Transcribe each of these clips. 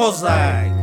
Mosaic.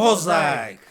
Mosaic.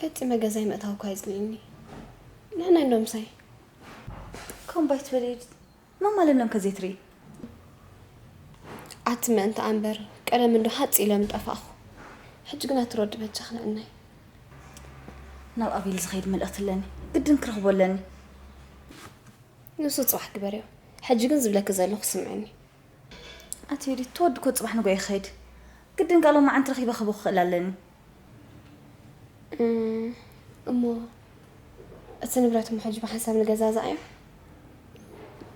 ፈጺመ ገዛይ ምእታው እኳ የጽልእኒ። ንሕና እንዶ ምሳይ። ከም ባይት በለይድ ማማ ለምለም ከዘይትርኢ። ኣቲ ምእንቲ ኣንበር ቀደም እንዶ ሃጽ ኢለ ምጠፋእኹ። ሕጂ ግና ትረዲ በጃ ክነዕናይ። ናብ ኣቤል ዝኸይድ መልእኽቲ ኣለኒ። ግድን ክረኽቦ ኣለኒ። ንሱ ጽባሕ ግበርዮ። ሕጂ ግን ዝብለኪ ዘለኹ ስምዕኒ። ኣቲ ዮዲት ተወዲ እኮ ጽባሕ ንጎ ይኸይድ። ግድን ጋሎ መዓንቲ ረኺበ ክቦ ክኽእል ኣለኒ። እም፣ እሞ እቲ ንብረት እሞ ሕጂ ብሓንሳብ ንገዛዛእዮ።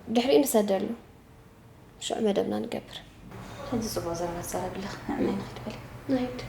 ድሕሪኡ ንሰደሉ። ሽዑ መደብና ንገብር። ሕጂ ጽቡቕ ዘረባ ትዛረቢ ኣለኺ። ንዕናይ ንኺድ በሊ። ንሂድ።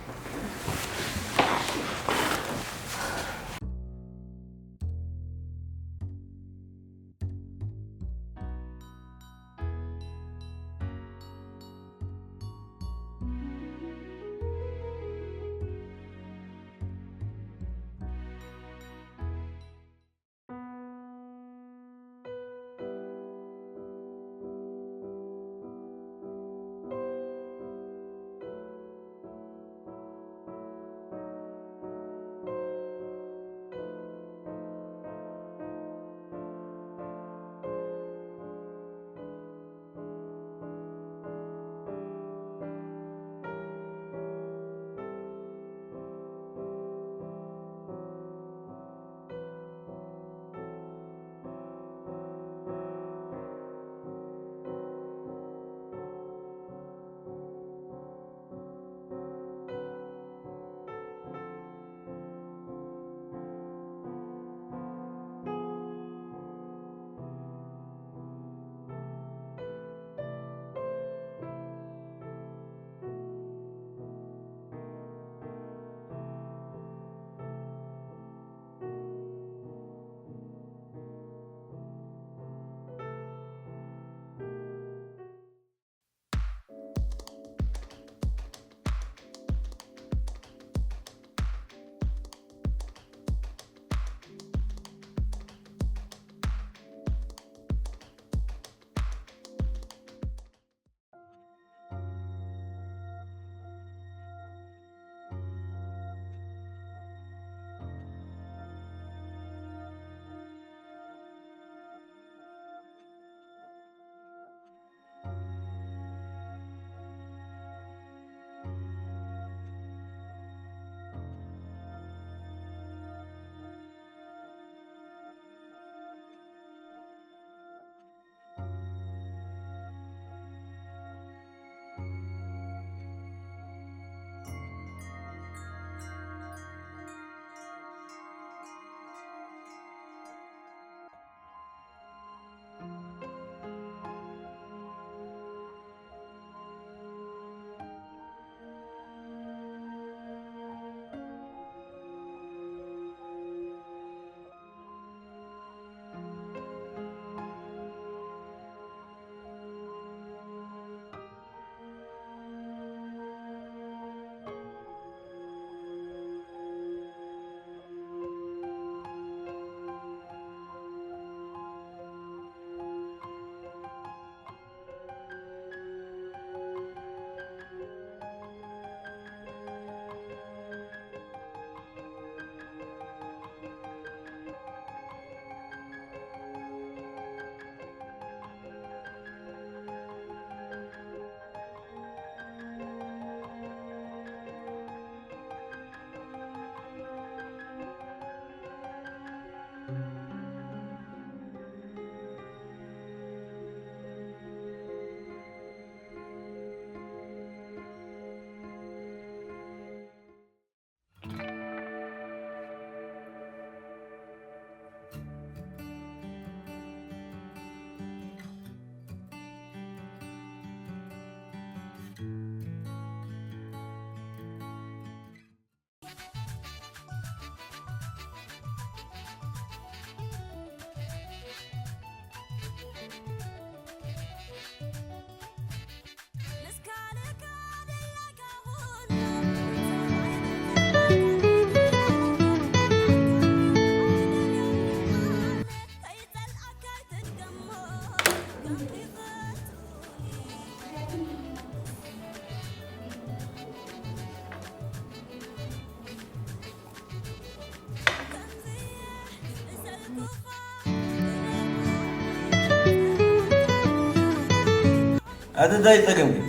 ኣቲ እንታይ ጸገም ግን?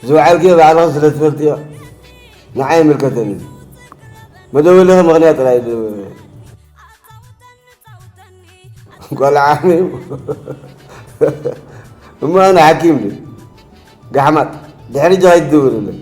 ዝወዓልክዮ ባዕልኻ ስለ ትፈልጥዮ፣ ንዓይ ይምልከተኒ። መደወልኻ ምኽንያት ጥራይ እዩ። ጓል ዓሚ እሞ ኣነ ሓኪም ድዩ? ጋሕማጥ፣ ድሕሪ ጃ ኣይትደውልለይ።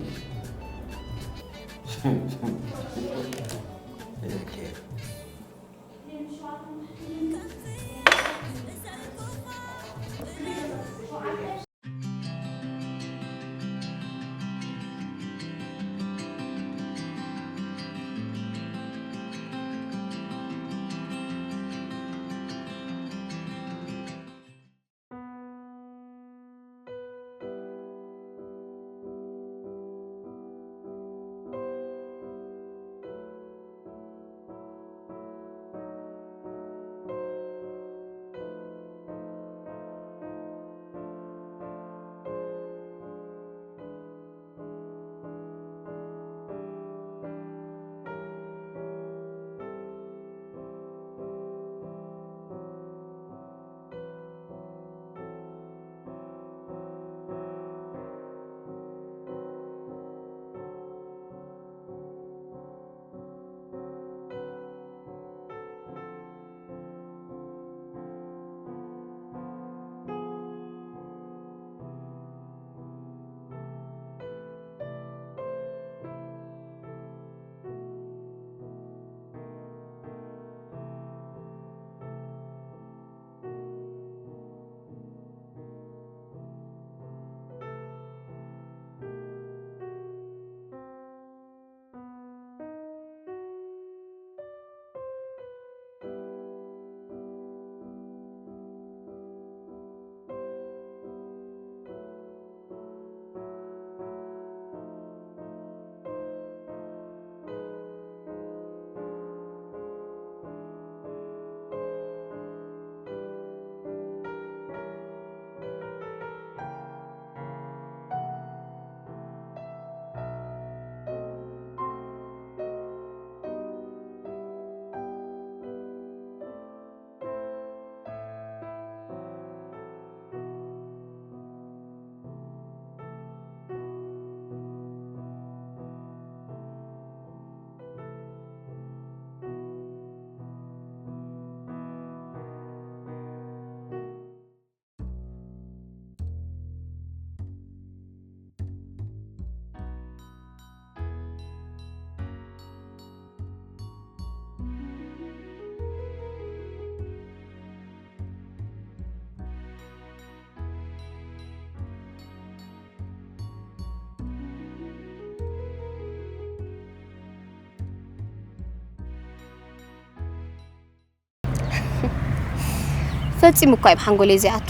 ፈጺሙ እኳ እዩ ብሓንጎለይ ዘይኣቱ።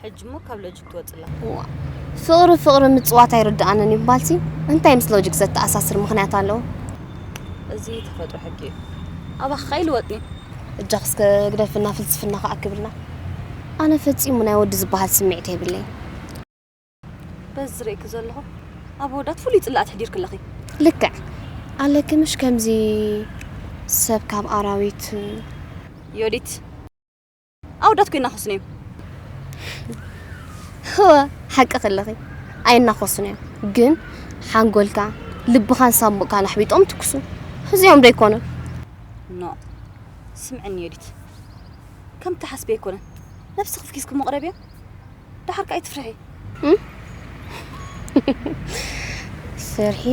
ሕጂ እሞ ካብ ሎጂክ ትወጽላ። እዋ፣ ፍቕሪ ፍቕሪ ምጽዋት ኣይርድኣንን ይባልሲ። እንታይ ምስ ሎጂክ ዘተኣሳስር ምኽንያት ኣለዎ? እዚ ተፈጥሮ ሕጊ እዩ። ኣባኻ ከይልወጥኒ። እጃኽ እስከ ግደፍና ፍልስፍና ከኣክብልና። ኣነ ፈጺሙ ናይ ወዲ ዝበሃል ስምዒት የብለይን። በዚ ዝርእየኪ ዘለኹ ኣብ ኣወዳት ፍሉይ ጽላኣት ኣሕዲርኪ ኣለኺ። ልክዕ ኣለኪ ምሽ ከምዚ ሰብ ካብ ኣራዊት። ዮዲት፣ ኣወዳት እኮ ይናኸሱኒ እዮም። እወ፣ ሓቅኺ ኣለኺ፣ ኣይናኸሱን እዮም። ግን ሓንጎልካ፣ ልብኻን ሳንቡእካን ኣሕቢጦም ትኩሱ። እዚኦም ዶ ኣይኮኑን? ኖ፣ ስምዕኒ ዮዲት፣ ከም ትሓስቢ ኣይኮነን። ነብስኺ ፍኪስኪ እሞ ቅረብዮ። ደሓር ከኣ ኣይትፍርሒ። እም? ፍርሒ።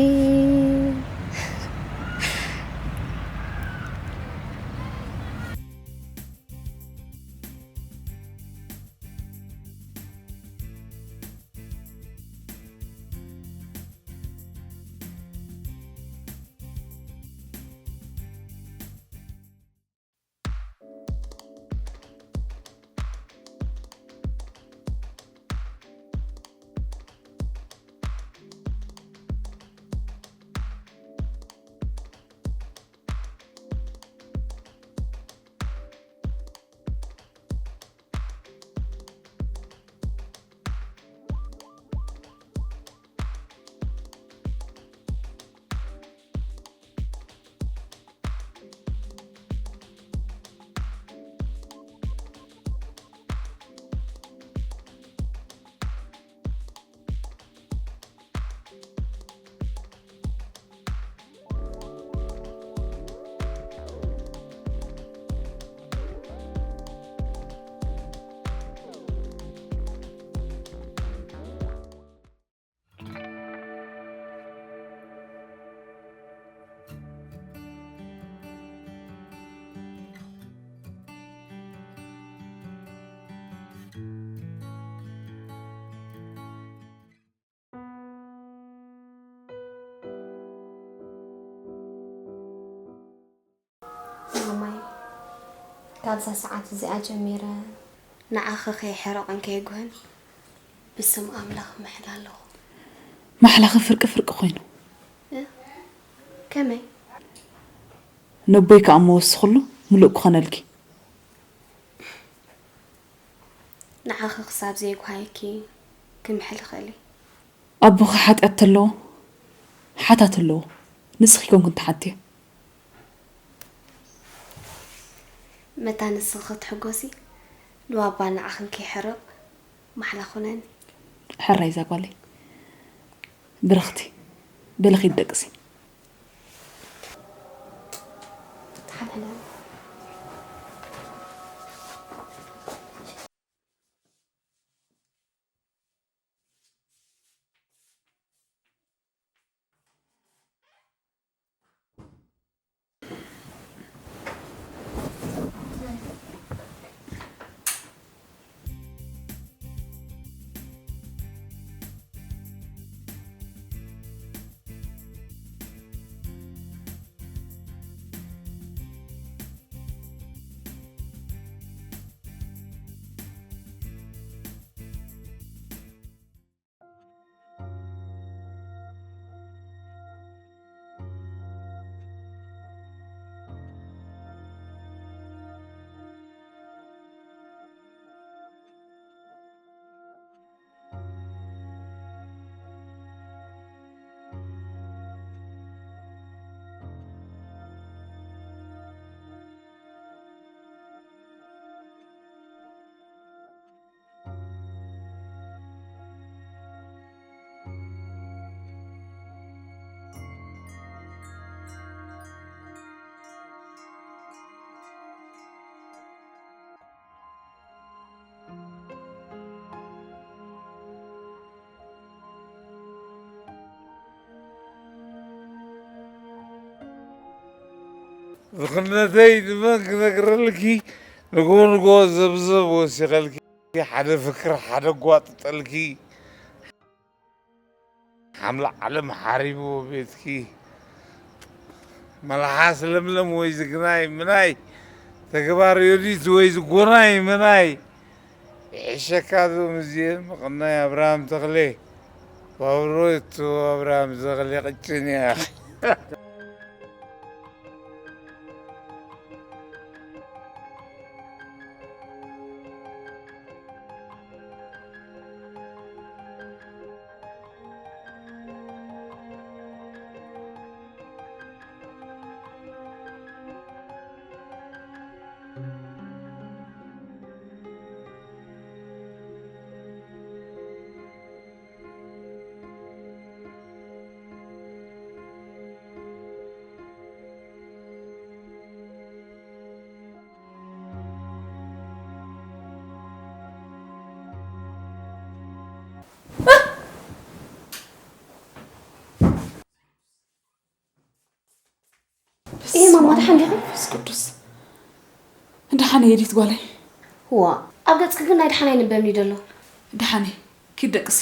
ካብዛ ሰዓት እዚኣ ጀሚረ ንዓኺ ከይሕረቕን ከይጉህን ብስም ኣምላኽ ምሕል ኣለኹ። ማሕላኺ ፍርቂ ፍርቂ ኮይኑ። እ? ከመይ? ነቦይ ከኣ እሞ ወስኽሉ ምሉእ ክኾነልኪ። ንዓኺ ክሳብ ዘይጉሃየኪ ክምሕል ይኽእል እየ። ኣቦኺ ሓጢኣት ተለዎ፣ ሓታት ኣለዎ። ንስኺ ኮንክን ትሓትዮ። መታ ንስኺ ክትሕጎሲ፣ ንባባ ንዓኽን ከይሕርቕ ማሕላ ኩነኒ። ሕራይ እዛ ጓለይ። ብርኽቲ፣ በሊ ኺዲ ደቅሲ። ዝኽነተይ ንመን ክነግረልኪ? ንግሆ ንግሆ ዘብዘብ ወሲኸልኪ፣ ሓደ ፍክር ሓደ ጓጥጠልኪ። ሓምለ ዓለም ሓሪቡ ቤትኪ። መልሓስ ለምለም ወይ ዝግናይ ምናይ፣ ተግባር ዮዲት ወይ ዝጎናይ ምናይ። ይሕሸካ እዞም እዚኦም ምቕናይ ኣብርሃም ተኽሌ። ባቡሮይቱ ኣብርሃም ተኽሌ ቅጭን እያ። እየ ማማ፣ ደሓን ዲኺ? መንፈስ ቅዱስ። ደሓን እየ ዲት ጓለይ። ዋ፣ ኣብ ገጽኪ ግን ናይ ደሓን ኣይንበብን እዩ ዘሎ። ደሓን እየ። ኪድ ደቅሲ።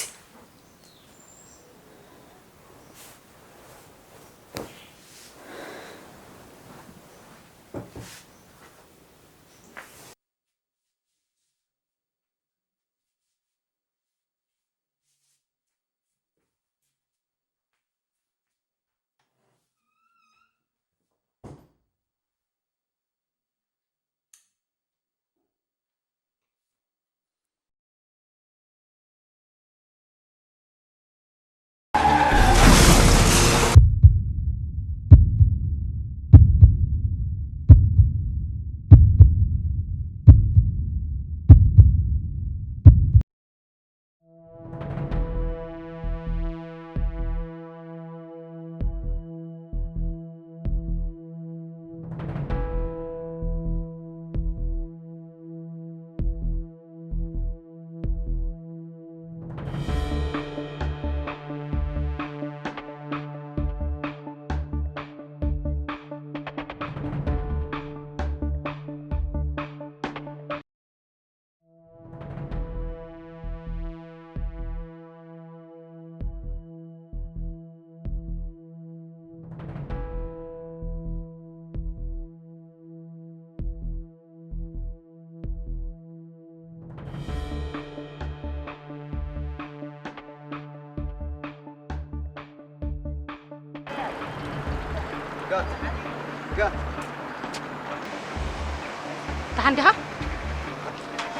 ደሓን ዲኻ?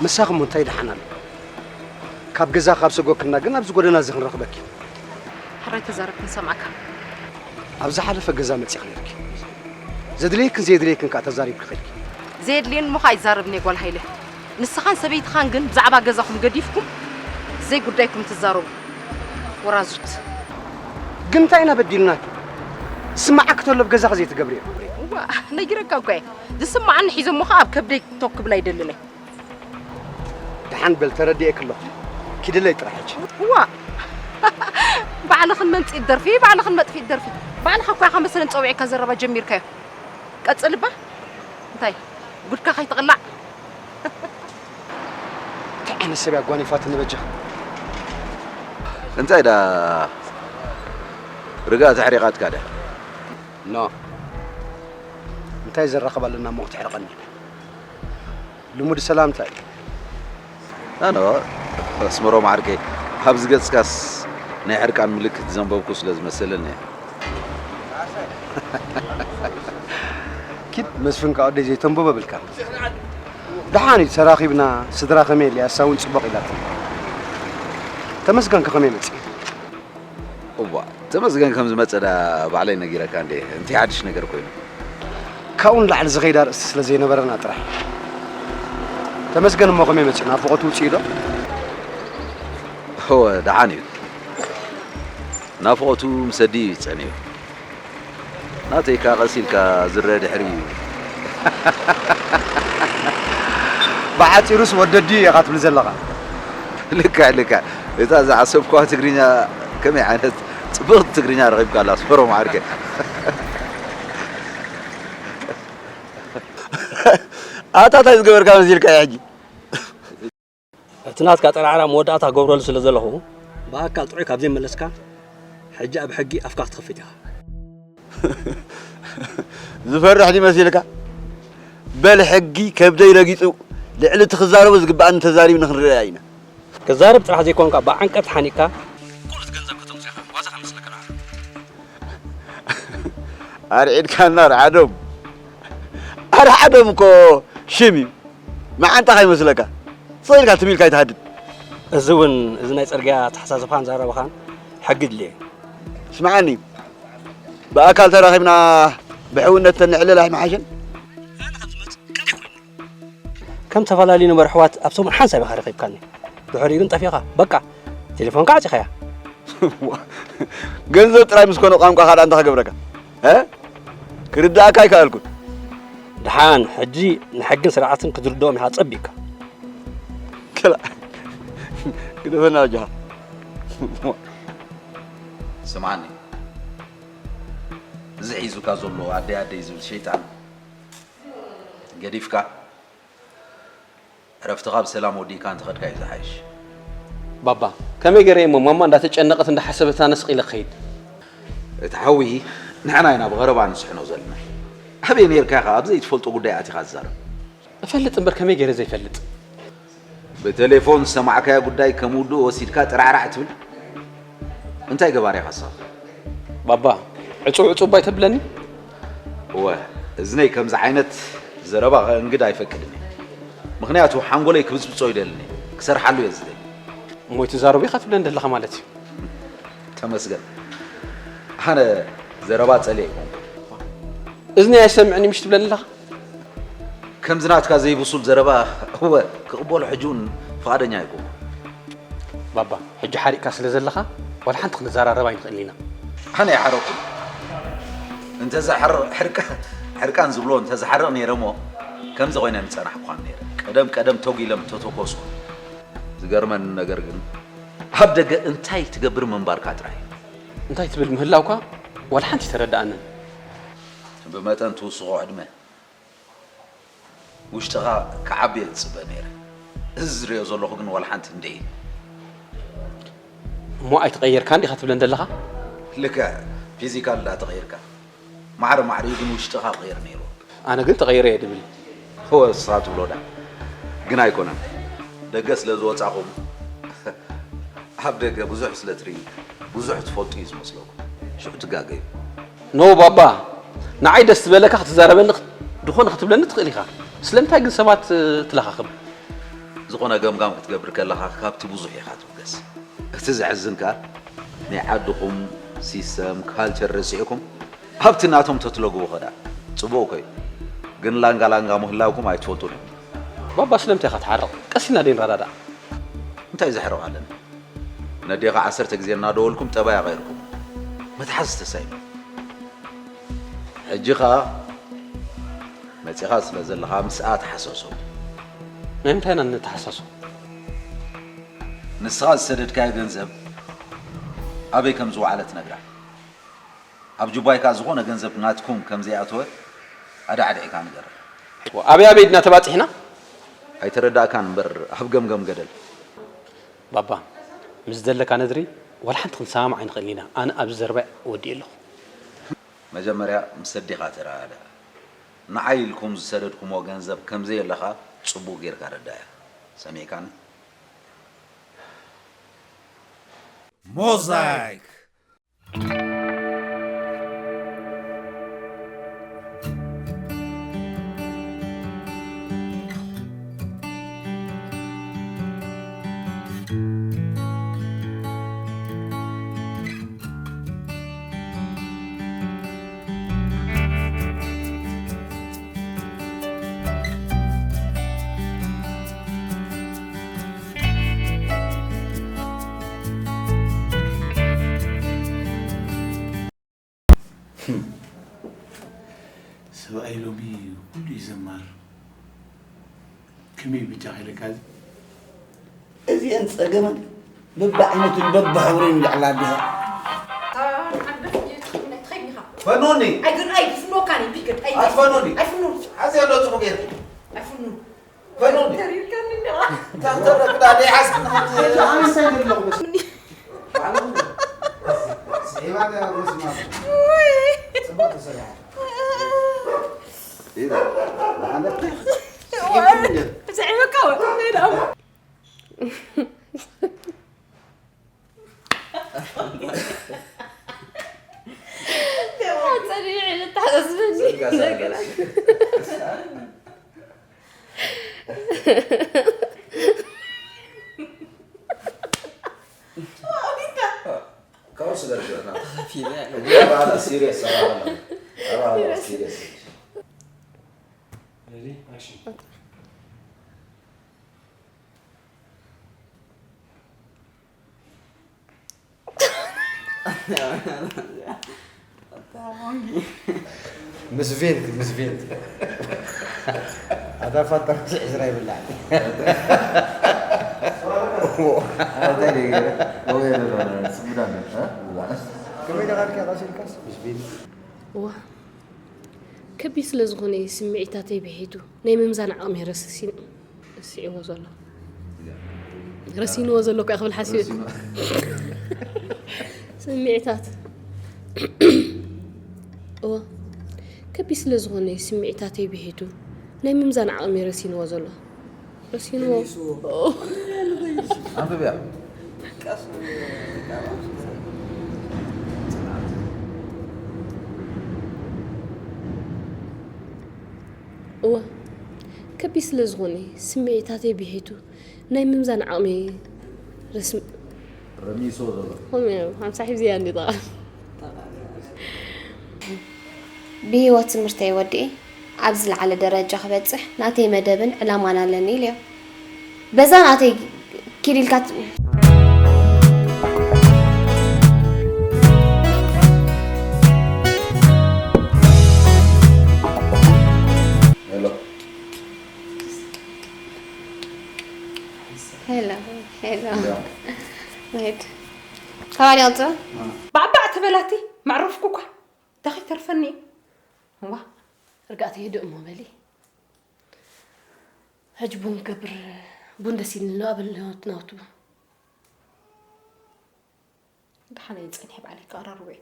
ምሳኽ እሞ እንታይ ደሓን ኣሎ? ካብ ገዛ ካብ ሰጎክና ግን ኣብዚ ጎደና እዚ ክንረኽበኪ። ሕራይ ተዛረብ ክንሰምዓካ። ኣብ ዝሓለፈ ገዛ መጺኺ ነይርኪ። ዘድልየክን ዘየድልየክን ከኣ ተዛሪብኪ ኸድኪ። ዘየድልየኒ እሞ ኸኣ ኣይዛረብን እየ ጓል ሃይለ። ንስኻን ሰበይትኻን ግን ብዛዕባ ገዛኹም ገዲፍኩም ዘይጉዳይኩም ትዛረቡ። ወራዙት። ግን እንታይ ኢና በዲልናኪ? ዝስምዓኪ ተሎ ኣብ ገዛኺ ዘይትገብርዮ። እዋ፣ ነጊረካ እኮ እየ። ዝስምዓኒ ሒዘ እሞ ኸኣ ኣብ ከብደይ ቶክ ክብል ኣይደልን እየ። ደሓን በል ተረዲኤኪ ኣለኹ። ኪድለይ ጥራሕ ሕጂ። እዋ፣ ባዕልኽን መምጽኢት ደርፊ፣ ባዕልኽን መጥፊት ደርፊ። ባዕልኻ እኮ ኢኻ መሰለን ጸዊዕካ ዘረባ ጀሚርካዮ። ቀጽል እባ። እንታይ ጉድካ ከይትቕላዕ። እንታይ ዓይነት ሰብ እያ ኣጓኒፋትኒ በጃ? እንታይ ዳ ርግኣት ኣሕሪቓትካ ድያ? ኖ። እንታይ ዘራኽብ ኣለና እሞ ክትሕርቐኒ? ልሙድ ሰላምታ እዩ። ኣነ ኣስመሮም ዓርከይ፣ ኣብዚ ገጽካስ ናይ ሕርቃን ምልክት ዘንበብኩ ስለ ዝመሰለኒ እየ። ኪድ መስፍን፣ ካብ ኣደይ ዘይተንበቦ ብልካ። ደሓን እዩ፣ ተራኺብና፣ ስድራ ከመይ ኣላ? ኣሳ እውን ጽቡቕ ኢላትኒ። ተመስገን ከ ከመይ መጺኡ? እዋ፣ ተመስገን ከም ዝመጸ ዳ ባዕለይ ነጊረካ እንዴ፣ እንታይ ሓድሽ ነገር ኮይኑ? ካብኡ ንላዕሊ ዝኸይድ ኣርእስቲ ስለ ዘይነበረና ጥራሕ። ተመስገን እሞ ከመይ መጺኡ? ናፍቖቱ ውጽኡ ዶ? እወ፣ ደሓን እዩ። ናፍቖቱ ምስ ኣዲኡ እዩ ጸኒሑ። ናተይ ከኣ ቀስ ኢልካ ዝረአ ድሕሪ እዩ። ብሓጺሩስ ወዲ ኣዲኡ ኢኻ ትብል ዘለኻ። ልክዕ፣ ልክዕ። እታ ዝዓሰብኩዋ ትግርኛ ከመይ ዓይነት ጽብቕቲ ትግርኛ ረኺብካላ ኣስመሮም ዓርከይ። ኣታ እንታይ ዝገበርካ መሲልካ እዩ ሕጂ? እቲ ናትካ ጠራዕራ መወዳእታ ክገብረሉ ስለ ዘለኹ፣ ብኣካል ጥዑይ ካብ ዘይመለስካ፣ ሕጂ ኣብ ሕጊ ኣፍካ ክትኸፍት ኢኻ። ዝፈርሕ ድዩ መሲልካ? በል ሕጊ ከብደይ ረጊጹ፣ ልዕሊ እቲ ክዛረቦ ዝግብኣኒ ተዛሪብኒ ክንረኣይ ኢና። ክዛረብ ጥራሕ ዘይኮንካ፣ ብዓንቀጽ ሓኒቕካ፣ ቁሩስ ገንዘብ ከተምጽእ ኢኻ። ዋዛ ከመስለካ ደኣ። ኣርዒድካና ኣርዓዶም። ኣርዓዶም እኮ ሽም እዩ። መዓንጣ ከይመስለካ። ስቕ ኢልካ ትም ኢልካ ኣይትሃድም። እዚ እውን፣ እዚ ናይ ጽርግያ ኣተሓሳስባኻን ዘረባኻን ሕጊ ድልየ። ስምዓኒ፣ ብኣካል ተራኺብና ብሕውነት ተንዕልል ኣይምሓሸን? ከም ተፈላለዩ ንበር ኣሕዋት ኣብ ሰሙን ሓንሳብ ኢኻ ረኺብካኒ። ድሕሪኡ ግን ጠፊእኻ። በቃ፣ ቴሌፎንካ ዓጺኻያ። ገንዘብ ጥራይ ምስ ኮነ ቋንቋኻ ደኣ እንታይ ክገብረካ? እ? ክርድኣካ ኣይከኣልኩን። ደሓን፣ ሕጂ ንሕግን ስርዓትን ክትርድኦም ኢኻ ጸቢቕካ። ክላ-፣ ግደፈና በጃኻ። ስምዓኒ፣ እዚ ሒዙካ ዘሎ ኣደይ ኣደይ ዝብል ሸይጣን ገዲፍካ፣ ዕረፍትኻ ብሰላም ወዲእካ እንተኸድካ እዩ ዝሓይሽ። ባባ፣ ከመይ ገይረ እሞ ማማ እንዳተጨነቐት እንዳሓሰበት ኣነ ስቕ ኢለ ክኸይድ? እቲ ሓዊ ንሕና ኢና ብቐረባ ንስሕኖ ዘለና። ኣበይ ነይርካ ኢኻ ኣብ ዘይትፈልጦ ጉዳይ ኣቲኻ ትዛረብ? እፈልጥ እምበር ከመይ ገይረ ዘይፈልጥ? ብቴሌፎን ዝሰማዕካዮ ጉዳይ ከም ውዱእ ወሲድካ ጥራዕራዕ ትብል? እንታይ ገባር ኢኻ ንስኻ? ባባ፣ ዕጹብ ዕጹብ ኣይተብለኒ? እወ፣ እዝነይ ከምዚ ዓይነት ዘረባ ከእንግድ ኣይፈቅድን እየ። ምኽንያቱ ሓንጎለይ ክብጽብጾ ይደልን እየ፣ ክሰርሓሉ እየ ዝደሊ። እሞ ኣይትዛረቡ ኢኻ ትብለኒ ዘለኻ ማለት እዩ? ተመስገን። ኣነ ዘረባ ጸልየ ኣይኮንኩን። እዝነይ ኣይሰምዕን እዩ ምሽ ትብለኒ ኣለኻ? ከምዚ ናትካ ዘይብሱል ዘረባ፣ እወ፣ ክቕበሎ ሕጂ እውን ፍቓደኛ ኣይኮንኩን። ባባ፣ ሕጂ ሓሪቕካ ስለ ዘለኻ፣ ዋላ ሓንቲ ክንዘራረብ ኣይንኽእልን ኢና። ኣነ ኣይሓረቕኩን። እንተዝሓርቕ፣ ሕርቃ-፣ ሕርቃን ዝብሎ እንተዝሓርቕ ነይረ እሞ፣ ከምዚ ኮይነ ምጸናሕኩኻን ነይረ። ቀደም ቀደም ተጒለ ምተተኮስኩ። ዝገርመኒ ነገር ግን፣ ኣብ ደገ እንታይ ትገብር ምንባርካ ጥራይ እዩ። እንታይ ትብል ምህላውካ ዋላ ሓንቲ ኣይተረድኣንን። ብመጠን ትውስኾ ዕድመ፣ ውሽጥኻ ክዓቢ እየ ዝጽበ ነይረ። እዚ ዝርእዮ ዘለኹ ግን ዋላ ሓንቲ እንድዒ። እሞ ኣይተቐየርካን ዲኻ ትብለን ዘለኻ? ልክዕ፣ ፊዚካል ዳ ተቐይርካ። ማዕረ ማዕሪኡ ግን ውሽጥኻ ክቕየር ነይሩ። ኣነ ግን ተቐይረ እየ ድብል። እወ፣ ንስኻ ትብሎ ዳ። ግን ኣይኮነን። ደገ ስለ ዝወጻኹም፣ ኣብ ደገ ብዙሕ ስለ ትርኢ፣ ብዙሕ ትፈልጡ እዩ ዝመስለኩም። ሽዑ ትጋገዩ። ኖ ባባ፣ ንዓይ ደስ ዝበለካ ክትዛረበኒ፣ ዝኾነ ክትብለኒ ትኽእል ኢኻ። ስለምንታይ ግን ሰባት ትለኻኽም? ዝኾነ ገምጋም ክትገብር ከለኻ ካብቲ ብዙሕ ኢኻ ትብገስ። እቲ ዘሕዝን ከኣ ናይ ዓድኹም ሲስተም፣ ካልቸር ረሲዕኩም ኣብቲ ናቶም ተትለግቡ ከዳ ጽቡቕ እኮ እዩ። ግን ላንጋ ላንጋ ምህላውኩም ኣይትፈልጡን ኢኹም። ባባ ስለምንታይ ኢኻ ትሓርቕ? ቀስ ኢልና ደይ ንረዳዳእ። እንታይ ዘሕርቕ ኣለና? ነዴኻ ዓሰርተ ግዜ እናደወልኩም ጠባይ ኣቐይርኩም። መትሓዚ ተሳኢኑ። ሕጂ ኸኣ መጺኻ ስለ ዘለኻ ምስኣ ተሓሳሶ። ናይ ምንታይ ኢና ንተሓሳሶ? ንስኻ ዝሰደድካዮ ገንዘብ ኣበይ ከም ዝወዓለ ትነግራ። ኣብ ጁባይ ከኣ ዝኾነ ገንዘብ ናትኩም ከም ዘይኣተወ ኣዳዕዲዕካ ንገራ። ኣበይ ኣበይ ድና ተባጺሕና? ኣይተረዳእካን እምበር ኣብ ገምገም ገደል። ባባ፣ ምስ ዘለካ ነድሪ ዋላ ሓንቲ ክንሰማማዕ ኣይንኽእልን ኢና። ኣነ ኣብዚ ዘረባይ ወዲኤ ኣለኹ። መጀመርያ ምስ ኣዴኻ ተረዳዳእ። ንዓይ ኢልኩም ዝሰደድኩምዎ ገንዘብ ከም ዘየለ ኸኣ ጽቡቕ ጌርካ ረዳእያ። ሰሚዕካኒ? ሞዛይክ። ሰብኣይ ሎሚ ኩሉ እዩ ዘማር። ከመይ ብጃ ኢለካ እዚ? እዚአን ጸገመን በብዓይነቱን በብሕብሩን ይልዕላ ኣዲኻ። ፈኑኒ! ኣይፍኑን! ኣዝየ ኣለዎ ጽቡቕ ጌርኪ። ኣይፍኑን! ፈኑኒ! ተሪርካኒ እንዲኻ። ተንተረክዳ ደይሓስብና። ኣነ እንታይ ዘለኹ መስሎኒ? ስዒባ ዶ መስማት? ወይ! ጽቡቕ ተሰሪሓ። ኢዳ፣ ንዓና እንታይ? ዋይ! ስዒበካ ወይ? እንታይ ደኣ? ጸኒሑ ይተሓሳስበኒ። ዘርጋ፣ ዘርጋ። ካብኡ ስለ ዝረእና። ተኸፊለ። ኣባላ ሲሪየስ፣ ኣባላ። ኣባላ ሲሪየስ። Ready? Action. ምስ ቬንት፣ ምስ ቬንት። ኣታ ፋታ ክስዕ ስራ ይብላዕ። ኣታ ደገ፣ ወይ ነው፣ ስሙዳን፣ እ? ከመይ ደጋልካ ቀሲልካስ? ምስ ቬንት። እዋ፣ ከቢድ ስለ ዝኾነ እዩ ስምዒታተይ ብሒቱ ናይ ምምዛን ዓቕሚ ረሲን-፣ ረሲዕዎ ዘሎ። ረሲንዎ ዘሎ እኮ እየ ክብል ሓሲበ። ረሲኑ። ስምዒታት። እዋ፣ ከቢድ ስለ ዝኾነ እዩ ስምዒታተይ ብሒቱ ናይ ምምዛን ዓቕሚ ረሲንዎ ዘሎ። ረሲንዎ። ረሲንዎ። ኦ። ኣንብብያ። እዋ፣ ከቢድ ስለ ዝኾነ ስምዒታተይ ብሒቱ ናይ ምምዛን ዓቕሚ ረስም-፣ ረሚሶ ዘሎ። ከምኡ እዩ፣ ሓምሳ ሒዝያ እንዲ ጠቓ። ብህይወት ትምህርተይ ወዲኤ ኣብ ዝለዓለ ደረጃ ክበጽሕ ናተይ መደብን ዕላማን ኣለኒ ኢለዮ። በዛ ናተይ ኪድ ኢልካ ት-፣ ሄሎ። ሄሎ፣ ሄሎ። ሄሎ። መሄድ። ካባል ያውጡ። ባዕባዕ ትበላቲ፣ መዕረፍኩ እኳ። እንታይ ከይተርፈኒ? እዋ፣ ርጋእቲ ህድእ እሞ በሊ። ሕጂ ቡን ክገብር፣ ቡን ደስ ኢልኒ ኣሎ፣ ኣበል ናውቱ። ደሓን እየ ጸኒሐ ባዕለይ ከቕራርቦ እየ።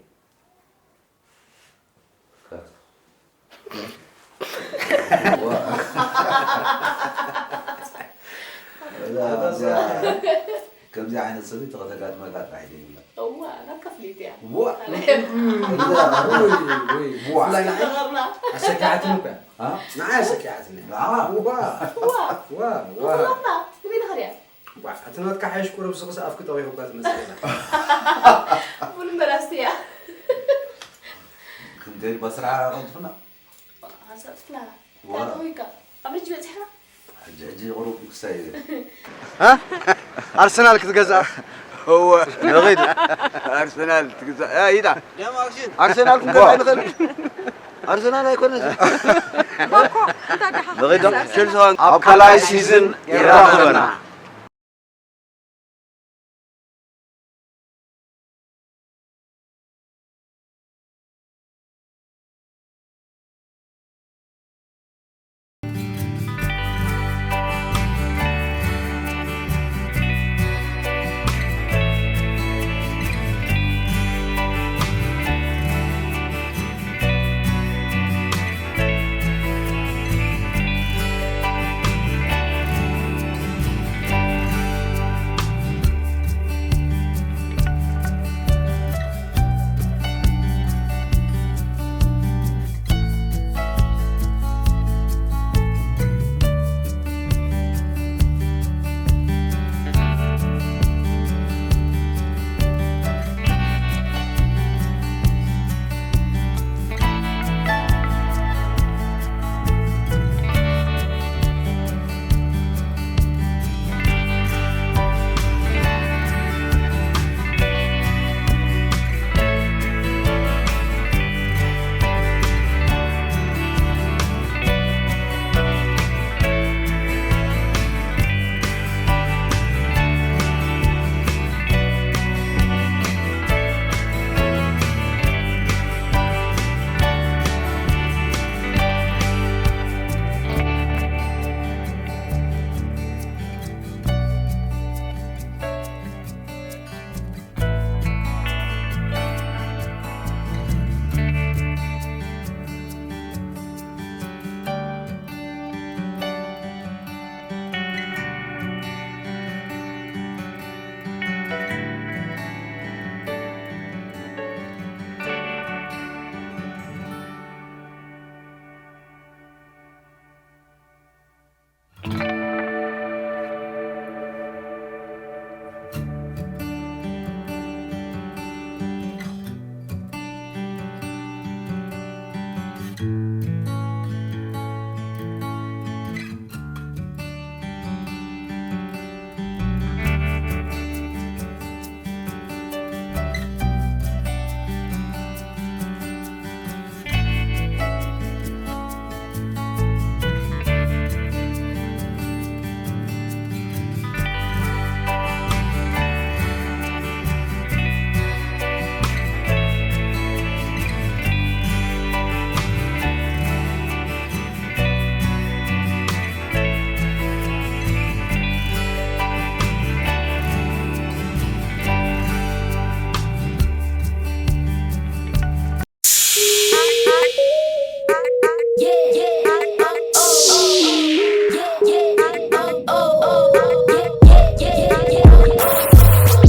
ከምዚ ዓይነት ሰበይቲ ከተጋጥመካ ጥራሕ እዩ ዘይብላ። እዋ ናትካ ፍልይቲ እያ። ዋ ኣነ ውይ፣ ውይ፣ ዋ። ብፍላይ ንዓይ ተቐርና ኣሰኪዓትኒ እኮ እያ። አ? ንዓይ ኣሰኪዓትኒ እያ። ንዓኻ? ዋ፣ እዋ ዋ፣ ዋ። ኩላትና ንበይንኻ ድያ። ዋ፣ እቲ ናትካ ሓይሽ ቁሩብ ስኽስ ኣፍኪ ጠዊኹ እኳ ትመስል ኣላ። ቡን በላስቲ እያ። ክንከይድ በስራ ቀልጥፍና። ሓንሳብ ጥፍና ዋ። ታተወይካ ኣብ ርጅ በፂሕና ሕጂ ሕጂ ቁሩብ ክሳይ ኣርሰናል ክትገዝኣ እወ ንኸይድ ኣርሰናል ትግዛእ ኢዳ ኣርሰናል ክንገዝኣ ንኽእል ኣርሰናል ኣይኮነስ ንኸይድ ዶ ቸልሲ ኸን ኣብ ካልኣይ ሲዝን ይራኸበና